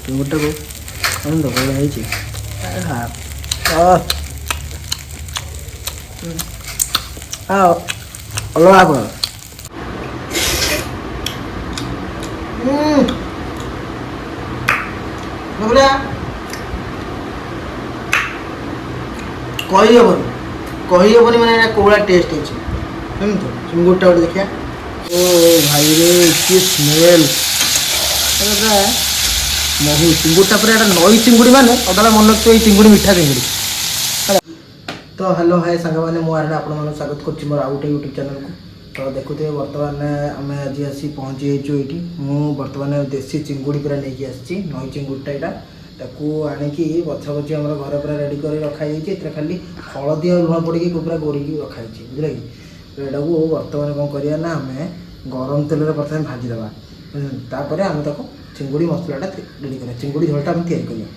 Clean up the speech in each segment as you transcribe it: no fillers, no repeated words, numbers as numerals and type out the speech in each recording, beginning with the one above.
ଚିଙ୍ଗୁଡ଼ିଟାକୁ ତ ବଢ଼ିଆ ହେଇଛି। ଅଲଗା କର ପୁରା କହିହେବନି, କହିହେବନି, ମାନେ ଏଇଟା କୋଉ ଭଳିଆ ଟେଷ୍ଟ ହେଇଛି। ଏମିତି ଚିଙ୍ଗୁଡ଼ିଟା ଗୋଟେ ଦେଖିବା। ଓ ଭାଇରେ, କି ସ୍ମେଲ୍! ପୁରା ମହୁ ଚିଙ୍ଗୁଡ଼ିଟା ପୁରା। ଏଇଟା ନଈ ଚିଙ୍ଗୁଡ଼ି, ମାନେ ସଦାବେଳେ ମନେ ରଖିଥିବ ଏଇ ଚିଙ୍ଗୁଡ଼ି ମିଠା ଚିଙ୍ଗୁଡ଼ି। ତ ହ୍ୟାଲୋ ହାଏ ସାଙ୍ଗମାନେ, ମୁଁ ଆରଣ ଆପଣମାନଙ୍କୁ ସ୍ୱାଗତ କରୁଛି ମୋର ଆଉ ଗୋଟେ ୟୁଟ୍ୟୁବ୍ ଚ୍ୟାନେଲକୁ। ତ ଦେଖୁଥିବେ, ବର୍ତ୍ତମାନ ଆମେ ଆଜି ଆସି ପହଞ୍ଚି ଯାଇଛୁ ଏଇଠି। ମୁଁ ବର୍ତ୍ତମାନ ଦେଶୀ ଚିଙ୍ଗୁଡ଼ି ପୁରା ନେଇକି ଆସିଛି, ନଈ ଚିଙ୍ଗୁଡ଼ିଟା ଏଇଟା। ତାକୁ ଆଣିକି ବଛା ବଛି ଆମର ଘରେ ପୁରା ରେଡ଼ି କରି ରଖାଯାଇଛି। ଏଥିରେ ଖାଲି ହଳଦୀ ଆଉ ଲୁଣ ପଡ଼ିକି ପୁରା ଗୋଳିକି ରଖାହେଇଛି, ବୁଝିଲେ କି? ତ ଏଇଟାକୁ ବର୍ତ୍ତମାନ କ'ଣ କରିବା ନା, ଆମେ ଗରମ ତେଲରେ ପ୍ରଥମେ ଭାଜିଦେବା। ତାପରେ ଆମେ ତାକୁ ଚିଙ୍ଗୁଡ଼ି ମସଲାଟା ରେଡ଼ି କରିବା, ଚିଙ୍ଗୁଡ଼ି ଝୋଳଟା ଆମେ ତିଆରି କରିବା।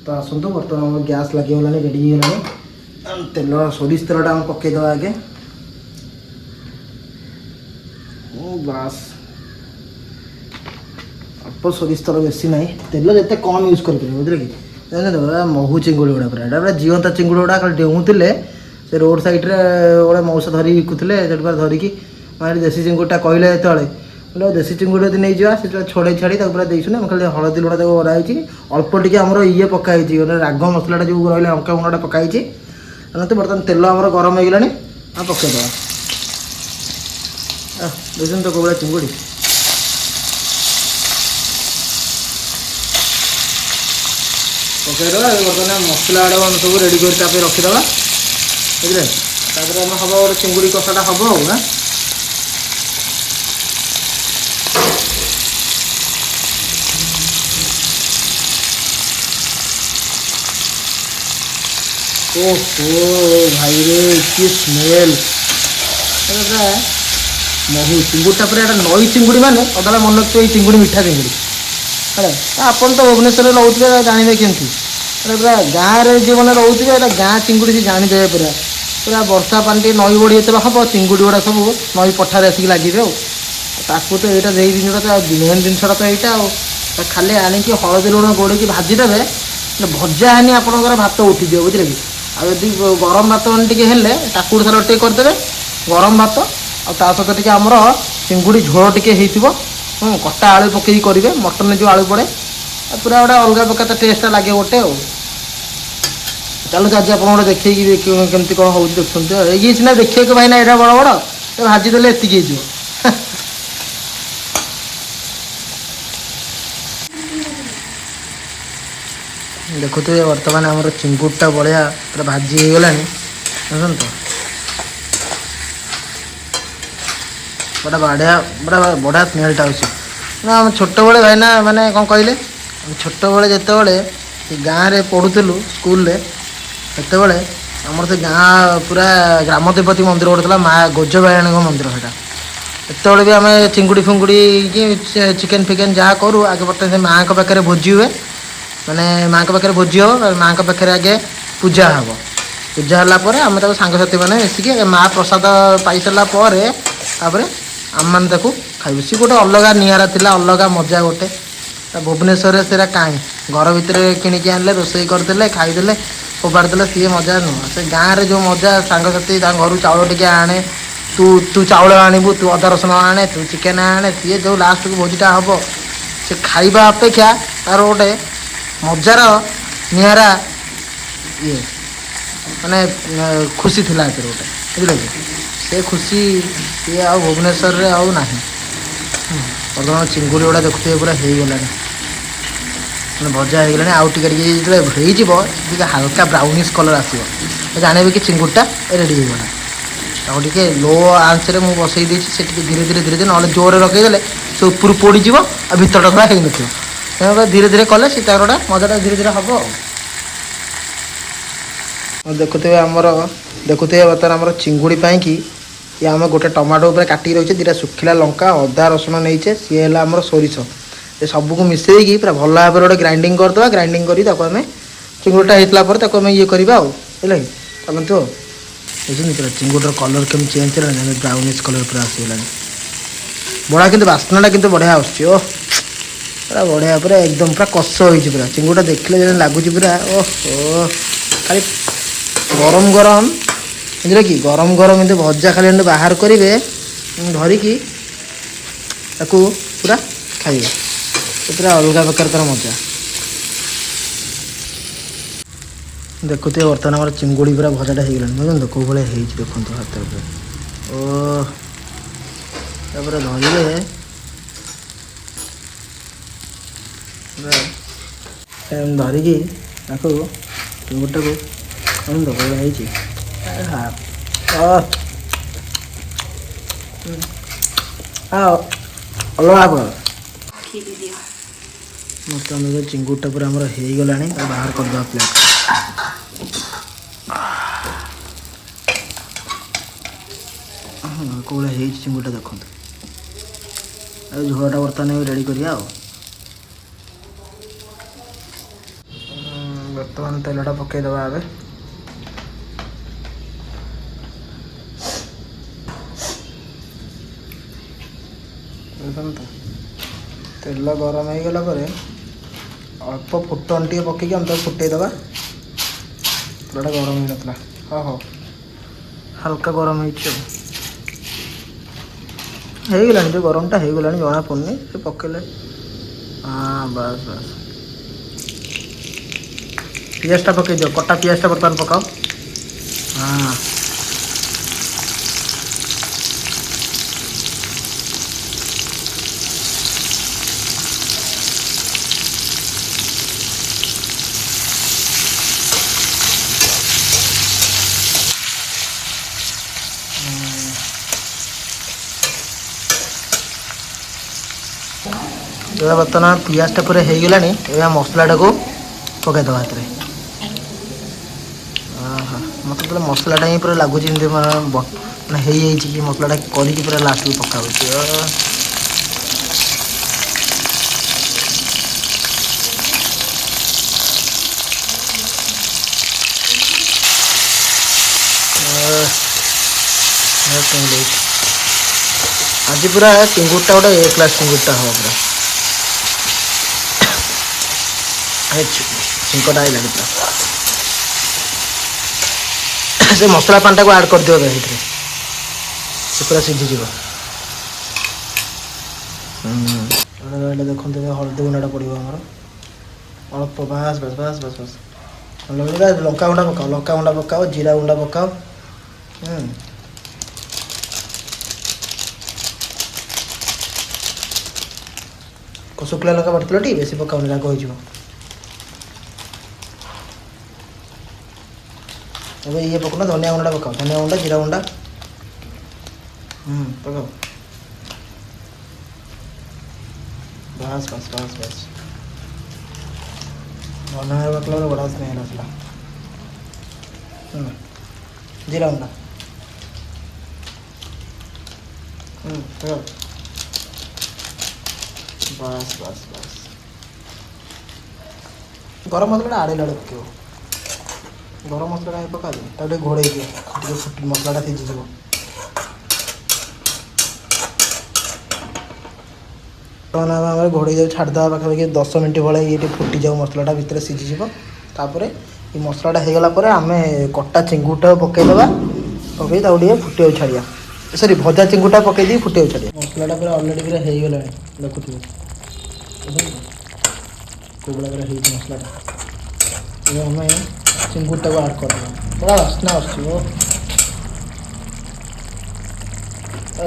ତ ଆସନ୍ତୁ, ବର୍ତ୍ତମାନ ଆମର ଗ୍ୟାସ୍ ଲାଗିଗଲାଣି, ରେଡ଼ି ହେଇଗଲାଣି। ତେଲ, ସୋରିଷ ତେଲଟା ଆମେ ପକାଇଦେବା ଆଗେ। ବାସ୍, ଅଳ୍ପ ସୋରିଷ ତେଲ, ବେଶୀ ନାହିଁ। ତେଲ ଯେତେ କମ୍ ୟୁଜ୍ କରିପାରିବେ, ବୁଝିଲେ କି? ଜାଣିଛନ୍ତି, ପୁରା ମହୁ ଚିଙ୍ଗୁଡ଼ି ଗୁଡ଼ା, ପୁରା ଏଇଟା ପୁରା ଜୀଅନ୍ତା ଚିଙ୍ଗୁଡ଼ି ଗୁଡ଼ା। ଖାଲି ଡେଉଁଥିଲେ ସେ ରୋଡ଼ ସାଇଡ଼୍ରେ, ଗୋଟେ ମଉସା ଧରିକି ବିକୁଥିଲେ। ସେଠି ପୁରା ଧରିକି ମାନେ ଦେଶୀ ଚିଙ୍ଗୁଡ଼ିଟା କହିଲେ ଯେତେବେଳେ, ବୋଲେ ଦେଶୀ ଚିଙ୍ଗୁଡ଼ି ଯଦି ନେଇଯିବା, ସେ ଛଡ଼େଇ ଛାଡ଼ି ତାକୁ ପୁରା ଦେଇଛନ୍ତି। ଆମେ ଖାଲି ହଳଦୀ ଲୁଣ ତାକୁ କରା ହେଇଛି, ଅଳ୍ପ ଟିକେ ଆମର ଇଏ ପକା ହେଇଛି, ମାନେ ରାଗ ମସଲାଟା ଯେଉଁ ରହିଲା, ଲଙ୍କା ଗୁଣ୍ଡଟା ପକା ହେଇଛି। ଜାଣନ୍ତୁ, ବର୍ତ୍ତମାନ ତେଲ ଆମର ଗରମ ହେଇଗଲାଣି, ଆମେ ପକାଇଦେବା। ଦେଖନ୍ତୁ ତ କୋଉ ଭଳିଆ ଚିଙ୍ଗୁଡ଼ି ପକାଇଦେବା। ଏବେ ବର୍ତ୍ତମାନ ମସଲା ଗୁଡ଼ାକ ଆମେ ସବୁ ରେଡ଼ି କରି ତା ପାଇଁ ରଖିଦେବା, ବୁଝିଲେ? ତାପରେ ଆମେ ହେବ ଗୋଟେ ଚିଙ୍ଗୁଡ଼ି କଷାଟା ହେବ ଆଉ ନା। ଓହୋ ଭାଇରେ, କି ସ୍ମେଲ୍! ପୁରା ମହୁ ଚିଙ୍ଗୁଡ଼ିଟା ପୁରା। ଏଇଟା ନଈ ଚିଙ୍ଗୁଡ଼ି, ମାନେ ସଦାବେଳେ ମନେ ରଖିଥିବ ଏଇ ଚିଙ୍ଗୁଡ଼ି ମିଠା ଚିଙ୍ଗୁଡ଼ି। ହେଲା, ଆପଣ ତ ଭୁବନେଶ୍ୱରରେ ରହୁଥିବେ, ଜାଣିବେ କେମିତି? ଏଇଟା ପୁରା ଗାଁରେ ଯେଉଁମାନେ ରହୁଥିବେ, ଏଇଟା ଗାଁ ଚିଙ୍ଗୁଡ଼ି, ସେ ଜାଣିଦେବେ ପୁରା। ପୁରା ବର୍ଷା ପାଣି ଟିକେ, ନଈ ବଢ଼ି ଯେତେବେଳେ ହେବ, ଚିଙ୍ଗୁଡ଼ି ଗୁଡ଼ା ସବୁ ନଈ ପଠାରେ ଆସିକି ଲାଗିବେ। ଆଉ ତାକୁ ତ ଏଇଟା ଏଇ ଜିନିଷଟା ତ ମେନ୍ ଜିନିଷଟା ତ ଏଇଟା। ଆଉ ଖାଲି ଆଣିକି ହଳଦୀ ଲୁଣ ଗୋଳେଇକି ଭାଜିଦେବେ, ଭଜା ହେନି ଆପଣଙ୍କର ଭାତ ଉଠିଯିବ, ବୁଝିଲେ କି? ଆଉ ଯଦି ଗରମ ଭାତ ମାନେ ଟିକେ ହେଲେ କାକୁଡ଼ି ସାଲଡ଼ ଟିକେ କରିଦେବେ, ଗରମ ଭାତ ଆଉ ତା ସହିତ ଟିକେ ଆମର ଚିଙ୍ଗୁଡ଼ି ଝୋଳ ଟିକେ ହେଇଥିବ। କଟା ଆଳୁ ପକେଇକି କରିବେ, ମଟନରେ ଯେଉଁ ଆଳୁ ପଡ଼େ, ଆଉ ପୁରା ଗୋଟେ ଅଲଗା ପ୍ରକାର ତା ଟେଷ୍ଟଟା ଲାଗେ ଗୋଟେ। ଆଉ ଚାଲନ୍ତୁ, ଆଜି ଆପଣ ଗୋଟେ ଦେଖେଇକି କେମିତି କ'ଣ ହେଉଛି ଦେଖୁଛନ୍ତି। ଏଇ ସିନା ଦେଖିବାକୁ ଭାଇନା ଏଇଟା ବଡ଼ ବଡ଼, ଭାଜିଦେଲେ ଏତିକି ହେଇଯିବ। ଦେଖୁଥିବେ, ବର୍ତ୍ତମାନ ଆମର ଚିଙ୍ଗୁଡ଼ିଟା ବଢ଼ିଆ ପୁରା ଭାଜି ହେଇଗଲାଣି। ଦେଖନ୍ତୁ ତ, ବଢ଼ିଆ ବଢ଼ିଆ ବଢ଼ିଆ ବଢ଼ିଆ ସ୍ମେଲ୍ଟା ଆସୁଛି ନା। ଆମେ ଛୋଟବେଳେ ଭାଇନା, ମାନେ କ'ଣ କହିଲେ, ଆମେ ଛୋଟବେଳେ ଯେତେବେଳେ ସେ ଗାଁରେ ପଢ଼ୁଥିଲୁ ସ୍କୁଲରେ, ସେତେବେଳେ ଆମର ସେ ଗାଁ ପୁରା ଗ୍ରାମ ଦେବତୀ ମନ୍ଦିର ଗୋଟେ ଥିଲା, ମା ଗୋଜବାୟାଣୀଙ୍କ ମନ୍ଦିର ସେଇଟା। ସେତେବେଳେ ବି ଆମେ ଚିଙ୍ଗୁଡ଼ି ଫିଙ୍ଗୁଡ଼ି କି ଚିକେନ୍ ଫିକେନ୍ ଯାହା କରୁ, ଆଗେ ବର୍ତ୍ତମାନ ସେ ମାଆଙ୍କ ପାଖରେ ଭୋଜି ହୁଏ। ମାନେ ମାଆଙ୍କ ପାଖରେ ଭୋଜି ହେବ, ମାଆଙ୍କ ପାଖରେ ଆଗେ ପୂଜା ହେବ। ପୂଜା ହେଲା ପରେ ଆମେ ତାକୁ ସାଙ୍ଗସାଥି ମାନେ ମିଶିକି ମା ପ୍ରସାଦ ପାଇସାରିଲା ପରେ ତାପରେ ଆମେମାନେ ତାକୁ ଖାଇବୁ। ସିଏ ଗୋଟେ ଅଲଗା ନିଆରା ଥିଲା, ଅଲଗା ମଜା ଗୋଟେ। ଭୁବନେଶ୍ୱରରେ ସେଇଟା କାହିଁ? ଘର ଭିତରେ କିଣିକି ଆଣିଲେ, ରୋଷେଇ କରିଦେଲେ, ଖାଇଦେଲେ, ଫୋପାଡ଼ି ଦେଲେ, ସିଏ ମଜା ନୁହଁ। ସେ ଗାଁରେ ଯେଉଁ ମଜା, ସାଙ୍ଗସାଥି ତାଙ୍କ ଘରୁ ଚାଉଳ ଟିକେ ଆଣେ, ତୁ ତୁ ଚାଉଳ ଆଣିବୁ, ତୁ ଅଦା ରସୁଣ ଆଣେ, ତୁ ଚିକେନ୍ ଆଣେ, ସିଏ ଯେଉଁ ଲାଷ୍ଟକୁ ଭୋଜିଟା ହେବ, ସେ ଖାଇବା ଅପେକ୍ଷା ତାର ଗୋଟେ ମଜାର ନିଆରା ଇଏ, ମାନେ ଖୁସି ଥିଲା ଏଥିରେ ଗୋଟେ, ବୁଝିଲେ କି? ସେ ଖୁସି ଇଏ ଆଉ ଭୁବନେଶ୍ୱରରେ ଆଉ ନାହିଁ। ବର୍ତ୍ତମାନ ଚିଙ୍ଗୁଡ଼ି ଗୁଡ଼ା ଦେଖୁଥିବେ ପୁରା ହେଇଗଲାଣି, ମାନେ ଭଜା ହେଇଗଲାଣି। ଆଉ ଟିକେ ଟିକେ ଯେତେବେଳେ ହେଇଯିବ, ଟିକେ ହାଲକା ବ୍ରାଉନିସ୍ କଲର୍ ଆସିବ, ଜାଣିବେ କି ଚିଙ୍ଗୁଡ଼ିଟା ରେଡ଼ି ହେଇଗଲା। ତାକୁ ଟିକେ ଲୋ ଆଞ୍ଚରେ ମୁଁ ବସେଇ ଦେଇଛି, ସେ ଟିକେ ଧୀରେ ଧୀରେ ଧୀରେ ଧୀରେ, ନହେଲେ ଜୋରରେ ରଖେଇଦେଲେ ସେ ଉପରୁ ପୋଡ଼ିଯିବ ଆଉ ଭିତରଟା ପୁରା ହେଇନଥିବ। ତେଣୁ ଧୀରେ ଧୀରେ କଲେ ସେ ତାର ଗୋଟେ ମଜାଟା ଧୀରେ ଧୀରେ ହେବ। ଆଉ ଦେଖୁଥିବେ ଆମର, ଦେଖୁଥିବେ ବର୍ତ୍ତମାନ ଆମର ଚିଙ୍ଗୁଡ଼ି ପାଇଁକି ଇଏ ଆମେ ଗୋଟେ ଟମାଟୋ ଉପରେ କାଟିକି ରଖିଛେ, ଦୁଇଟା ଶୁଖିଲା ଲଙ୍କା, ଅଦା ରସୁଣ ନେଇଛେ, ସିଏ ହେଲା ଆମର ସୋରିଷ। ଏ ସବୁକୁ ମିଶେଇକି ପୁରା ଭଲ ଭାବରେ ଗୋଟେ ଗ୍ରାଇଣ୍ଡିଙ୍ଗ କରିଦେବା। ଗ୍ରାଇଣ୍ଡିଙ୍ଗ କରି ତାକୁ ଆମେ ଚିଙ୍ଗୁଡ଼ିଟା ହେଇଥିଲା ପରେ ତାକୁ ଆମେ ଇଏ କରିବା ଆଉ, ହେଲା କି? ଚାଲନ୍ତୁ। ଆଉ ବୁଝୁଛନ୍ତି ପୁରା ଚିଙ୍ଗୁଡ଼ିର କଲର୍ କେମିତି ଚେଞ୍ଜ ହେଲାଣି, ବ୍ରାଉନିସ୍ କଲର୍ ପୁରା ଆସିଗଲାଣି। ବଢ଼ିଆ, କିନ୍ତୁ ବାସ୍ନାଟା କିନ୍ତୁ ବଢ଼ିଆ ଆସୁଛି। ଓ ପୁରା ବଢ଼ିଆ, ପୁରା ଏକଦମ ପୁରା କଷ ହେଇଛି ପୁରା। ଚିଙ୍ଗୁଡ଼ିଟା ଦେଖିଲେ ଯେମିତି ଲାଗୁଛି ପୁରା ଓହୋ, ଖାଲି ଗରମ ଗରମ, ବୁଝିଲେ କି, ଗରମ ଗରମ ଏମିତି ଭଜା ଖାଲି ଏମିତି ବାହାର କରିବେ ଧରିକି ତାକୁ ପୁରା ଖାଇବେ, ସେ ପୁରା ଅଲଗା ପ୍ରକାର ତାର ମଜା। ଦେଖୁଥିବେ ବର୍ତ୍ତମାନ ଆମର ଚିଙ୍ଗୁଡ଼ି ପୁରା ଭଜାଟା ହେଇଗଲାଣି, ବୁଝନ୍ତୁ କେଉଁ ଭଳିଆ ହେଇଛି ଦେଖନ୍ତୁ ହାତରେ ପୁରା। ଓ ତାପରେ ଧରିବେ ଧରିକି ତାକୁ ଚିଙ୍ଗୁଡ଼ିଟାକୁ, ଦେଖନ୍ତୁ କେଉଁ ଭଳିଆ ହେଇଛି। ଅଲଗା ପ୍ରକାର। ବର୍ତ୍ତମାନ ଚିଙ୍ଗୁଡ଼ିଟା ପୁରା ଆମର ହେଇଗଲାଣି, ତାକୁ ବାହାର କରିଦେବା ପ୍ଲେଟ୍। ହଁ, କେଉଁ ଭଳିଆ ହେଇଛି ଚିଙ୍ଗୁଡ଼ିଟା ଦେଖନ୍ତୁ। ଆଉ ଝୋଳଟା ବର୍ତ୍ତମାନ ରେଡ଼ି କରିବା। ଆଉ ବର୍ତ୍ତମାନ ତେଲଟା ପକାଇଦେବା ଏବେ। ଦେଖନ୍ତୁ, ତେଲ ଗରମ ହେଇଗଲା ପରେ ଅଳ୍ପ ଫୁଟଣ ଟିକେ ପକେଇକି ଆମେ ତାକୁ ଫୁଟେଇଦେବା। ତେଲଟା ଗରମ ହେଇନଥିଲା, ହଁ ହଉ ହାଲକା ଗରମ ହେଇଛି, ଆଉ ହେଇଗଲାଣି। ଯେଉଁ ଗରମଟା ହେଇଗଲାଣି ଜଣାପଡ଼ୁନି ସେ ପକେଇଲେ। ହଁ, ବାସ୍ ବାସ୍, ପିଆଜଟା ପକେଇ ଦିଅ, କଟା ପିଆଜଟା ବର୍ତ୍ତମାନ ପକାଅ। ହଁ, ଏବେ ବର୍ତ୍ତମାନ ପିଆଜଟା ପୁରା ହେଇଗଲାଣି, ଏବେ ମସଲାଟାକୁ ପକାଇଦେବା ଏଥିରେ। ମୋତେ ପୁରା ମସଲାଟା ହିଁ ପୁରା ଲାଗୁଛି ଯେମିତି ମାନେ ହେଇଯାଇଛି କି ମସଲାଟା କରିକି ପୁରା ଲାଷ୍ଟକୁ ପକା ହେଉଛି। ଆଜି ପୁରା ଚିଙ୍ଗୁଡ଼ିଟା ଗୋଟେ ଏ କ୍ଲାସ୍ ଚିଙ୍ଗୁଡ଼ିଟା ହେବ ପୁରା। ଛିଙ୍କଟା ଆଇଲାଣି ପୁରା। ସେ ମସଲା ପାଣିଟାକୁ ଆଡ଼୍ କରିଦିଅ ସେଥିରେ, ସେ ପୁରା ସିଝିଯିବ। ଏଇଟା ଦେଖନ୍ତୁ, ଏବେ ହଳଦୀ ଗୁଣ୍ଡଟା ପଡ଼ିବ ଆମର ଅଳ୍ପ, ବାସ୍ ବାସ୍ ବାସ୍ ବାସ୍ ବାସ୍। ଲଙ୍କା ଗୁଣ୍ଡ ପକାଅ, ଲଙ୍କା ଗୁଣ୍ଡ ପକାଅ, ଜିରା ଗୁଣ୍ଡ ପକାଅ। ଶୁଖିଲା ଲଙ୍କା ବାଟିଥିଲ ଟି, ବେଶୀ ପକାଉନି, ରାଗ ହେଇଯିବ। ଏବେ ଇଏ ପକାଉନ, ଧନିଆ ଗୁଣ୍ଡଟା ପକାଅ, ଧନିଆ ଗୁଣ୍ଡ, ଜିରା ଗୁଣ୍ଡ ପକାଅ, ବାସ୍ ବାସ୍ ବାସ୍ ବାସ୍। ଧନିଆ ପକାଇଲା ପରେ ବଢ଼ିଆ ସ୍ମେଲ୍ ଆସିଲା। ଜିରା ଗୁଣ୍ଡ ପକାଅ, ବାସ୍ ବାସ୍ ବାସ୍। ଗରମ ମସଲାଟା ଆଡ଼େଇଲା ବେଳେ ପକାଇବ, ଗରମ ମସଲାଟା ପକାଅ, ତାକୁ ଟିକେ ଘୋଡ଼େଇ ଦିଅ, ଟିକେ ମସଲାଟା ସିଝିଯିବ। ବର୍ତ୍ତମାନ ଆମେ ଘୋଡ଼େଇ ଯାଉ, ଛାଡ଼ିଦେବା ପାଖାପାଖି 10 ମିନିଟ୍ ଭଳିଆ, ଇଏ ଟିକେ ଫୁଟିଯାଉ, ମସଲାଟା ଭିତରେ ସିଝିଯିବ। ତାପରେ ଏ ମସଲାଟା ହେଇଗଲା ପରେ ଆମେ କଟା ଚିଙ୍ଗୁଡ଼ିଟା ପକାଇଦେବା, ପକାଇ ତାକୁ ଟିକେ ଫୁଟିବାକୁ ଛାଡ଼ିବା। ସରି, ଭଜା ଚିଙ୍ଗୁଡ଼ିଟା ପକାଇ ଦେଇକି ଫୁଟିବାକୁ ଛାଡ଼ିବା। ମସଲାଟା ପୁରା ଅଲରେଡ଼ି ପୁରା ହେଇଗଲାଣି, ଦେଖୁଥିବେ କେଉଁ ଭଳିଆ ପୁରା ହେଇଛି ମସଲାଟା। ଏବେ ଆମେ ଚିଙ୍ଗୁଡ଼ିଟାକୁ ଆଡ଼୍ କରିଦେବା। ବଢ଼ିଆ ବାସ୍ନା ଆସୁଛି, ଓ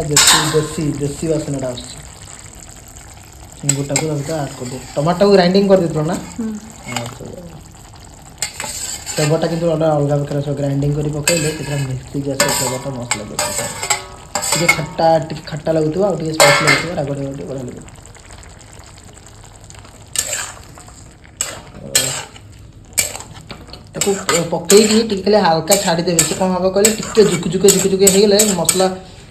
ଦେଶୀ ଦେଶୀ ଦେଶୀ ବାସ୍ନାଟା ଆସୁଛି। ଚିଙ୍ଗୁଡ଼ିଟାକୁ ତା ଭିତରେ ଆଡ଼୍ କରିଦିଅ। ଟମାଟୋକୁ ଗ୍ରାଇଣ୍ଡିଙ୍ଗ କରିଦେଇଥିଲ ନା? ଫ୍ଲେଭରଟା କିନ୍ତୁ ଗୋଟେ ଅଲଗା ପ୍ରକାର ସବୁ ଗ୍ରାଇଣ୍ଡିଙ୍ଗ କରି ପକାଇଲେ ସେଥିରେ ମିଶିକି ଆସିବ ଫ୍ଲେଭରଟା, ମସ୍ତ ଲାଗିବ। ଟିକେ ଖଟା, ଟିକେ ଖଟା ଲାଗୁଥିବ ଆଉ ଟିକେ ସ୍ପାଇସି ଲାଗୁଥିବ, ରାଗ ଟିକେ ବଢ଼ିଆ ଲାଗିବ। ତାକୁ ପକେଇକି ଟିକେ ଖାଲି ହାଲକା ଛାଡ଼ିଦେବେ। ସେ କ'ଣ ହେବ କହିଲେ, ଟିକେ ଝୁକୁ ଝୁକୁ ଝୁକୁ ଝୁକୁ ହେଇଗଲେ ମସଲା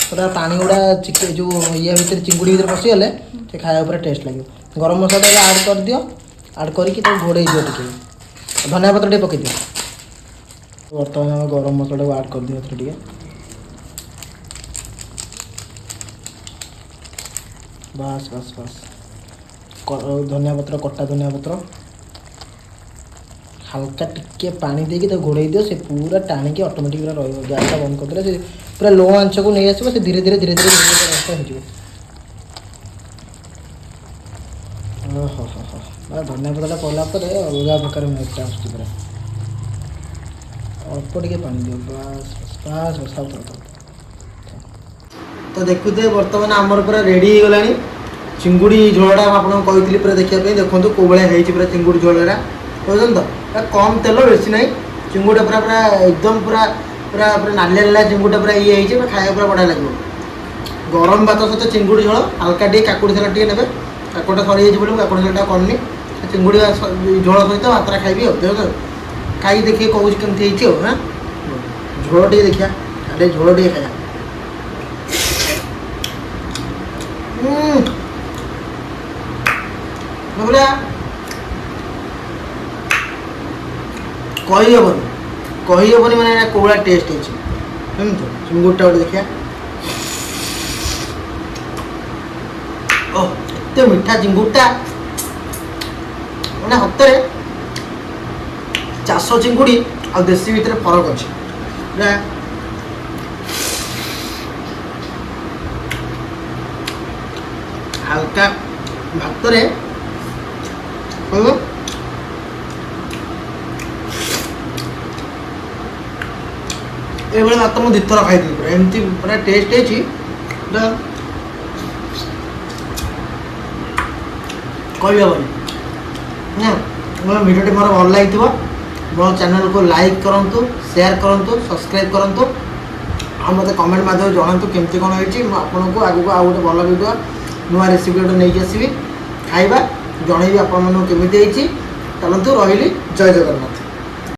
ପୁରା ପାଣି ଗୁଡ଼ା ଚିକେ ଯେଉଁ ଇଏ ଭିତରେ ଚିଙ୍ଗୁଡ଼ି ଭିତରେ ପଶିଗଲେ ସେ ଖାଇବା ପୁରା ଟେଷ୍ଟ ଲାଗିବ। ଗରମ ମସଲାଟା ଆଡ଼୍ କରିଦିଅ, ଆଡ଼୍ କରିକି ତାକୁ ଘୋଡ଼େଇ ଦିଅ, ଟିକେ ଧନିଆ ପତ୍ର ଟିକେ ପକାଇ ଦିଅ। ବର୍ତ୍ତମାନ ଆମେ ଗରମ ମସଲାଟାକୁ ଆଡ଼୍ କରିଦିଅ ଏଥିରେ ଟିକେ, ବାସ୍ ବାସ୍ ବାସ୍। ଧନିଆ ପତ୍ର, କଟା ଧନିଆ ପତ୍ର, ହାଲକା ଟିକେ ପାଣି ଦେଇକି ତାକୁ ଘୋଡ଼େଇ ଦିଅ। ସେ ପୁରା ଟାଣିକି ଅଟୋମେଟିକ୍ ପୁରା ରହିବ। ଗ୍ୟାସ୍ଟା ବନ୍ଦ କରିଦେଲେ ସେ ପୁରା ଲୋ ଆଞ୍ଚକୁ ନେଇ ଆସିବ। ସେ ଧୀରେ ଧୀରେ ଧୀରେ ଧୀରେ ଧୀରେ ଧୀରେ ରସ ହେଇଯିବ। ଓହୋ ହୋ ହୋ, ଧନିଆ ପତ୍ରଟା ପଡ଼ିଲା ପରେ ଅଲଗା ପ୍ରକାର ମେହେକଟା ଆସୁଛି ପୁରା। ଅଳ୍ପ ଟିକେ ପାଣି ଦିଅ, ବାସ୍ ବାସ୍ ବାସ୍, ଥାଉ ଥାଉ ଥାଉ। ତ ଦେଖୁଥିବେ, ବର୍ତ୍ତମାନ ଆମର ପୁରା ରେଡ଼ି ହେଇଗଲାଣି ଚିଙ୍ଗୁଡ଼ି ଝୋଳଟା। ମୁଁ ଆପଣଙ୍କୁ କହିଥିଲି ପୁରା ଦେଖିବା ପାଇଁ। ଦେଖନ୍ତୁ କେଉଁ ଭଳିଆ ହେଇଛି ପୁରା ଚିଙ୍ଗୁଡ଼ି ଝୋଳଟା, ବୁଝୁଛନ୍ତି ତ? ପୁରା କମ୍ ତେଲ, ବେଶୀ ନାହିଁ। ଚିଙ୍ଗୁଡ଼ିଟା ପୁରା ପୁରା ଏକଦମ ପୁରା ପୁରା ପୁରା ନାଲିଆ ନାଲିଆ ଚିଙ୍ଗୁଡ଼ିଟା ପୁରା ଇଏ ହେଇଛି। ପୁରା ଖାଇବାକୁ ପୁରା ବଢ଼ିଆ ଲାଗିବ ଗରମ ଭାତ ସହିତ ଚିଙ୍ଗୁଡ଼ି ଝୋଳ। ହାଲକା ଟିକେ କାକୁଡ଼ି ସାଲାଡ଼ ଟିକେ ନେବେ। କାକୁଡ଼ିଟା ସରିଯାଇଛି ବୋଲି ମୁଁ କାକୁଡ଼ି ସାଲାଡ଼ଟା କରିନି। ଚିଙ୍ଗୁଡ଼ି ଝୋଳ ସହିତ ଭାତଟା ଖାଇବି। ଆଉ ଦେଖ, ଖାଇକି ଦେଖିକି କହୁଛି କେମିତି ହେଇଛି। ଆଉ ହଁ, ଝୋଳ ଟିକେ ଦେଖିବା। ଆରେ, ଝୋଳ ଟିକେ ଖାଇବା। ପୁରା କହିହେବନି, କହିହେବନି, ମାନେ ଏଇଟା କୋଉ ଭଳିଆ ଟେଷ୍ଟ ହେଇଛି। ଏମିତି ଚିଙ୍ଗୁଡ଼ିଟା ଗୋଟେ ଦେଖିବା। ଓହ, ଏତେ ମିଠା ଚିଙ୍ଗୁଡ଼ିଟା, ମାନେ ସତରେ ଚାଷ ଚିଙ୍ଗୁଡ଼ି ଆଉ ଦେଶୀ ଭିତରେ ଫରକ ଅଛି ପୁରା। ହାଲକା ଭାତରେ କହିବ। ଏଇଭଳିଆ ଭାତ ମୁଁ ଦୁଇଥର ଖାଇଥିଲି। ପୁରା ଏମିତି ପୁରା ଟେଷ୍ଟ ହେଇଛି, ପୁରା କହିହେବନି ନା। ମୋ ଭିଡ଼ିଓଟି ମୋର ଭଲ ଲାଗିଥିବ। ମୋ ଚ୍ୟାନେଲକୁ ଲାଇକ୍ କରନ୍ତୁ, ସେୟାର କରନ୍ତୁ, ସବସ୍କ୍ରାଇବ୍ କରନ୍ତୁ ଆଉ ମୋତେ କମେଣ୍ଟ ମାଧ୍ୟମରେ ଜଣାନ୍ତୁ କେମିତି କ'ଣ ହେଇଛି। ମୁଁ ଆପଣଙ୍କୁ ଆଗକୁ ଆଉ ଗୋଟେ ଭଲ ଭିଡ଼ିଓ, ନୂଆ ରେସିପି ଗୋଟେ ନେଇକି ଆସିବି। ଖାଇବା ଜଣେଇବି ଆପଣମାନଙ୍କୁ କେମିତି ହେଇଛି। ଚାଲନ୍ତୁ, ରହିଲି, ଜୟ ଜଗନ୍ନାଥ।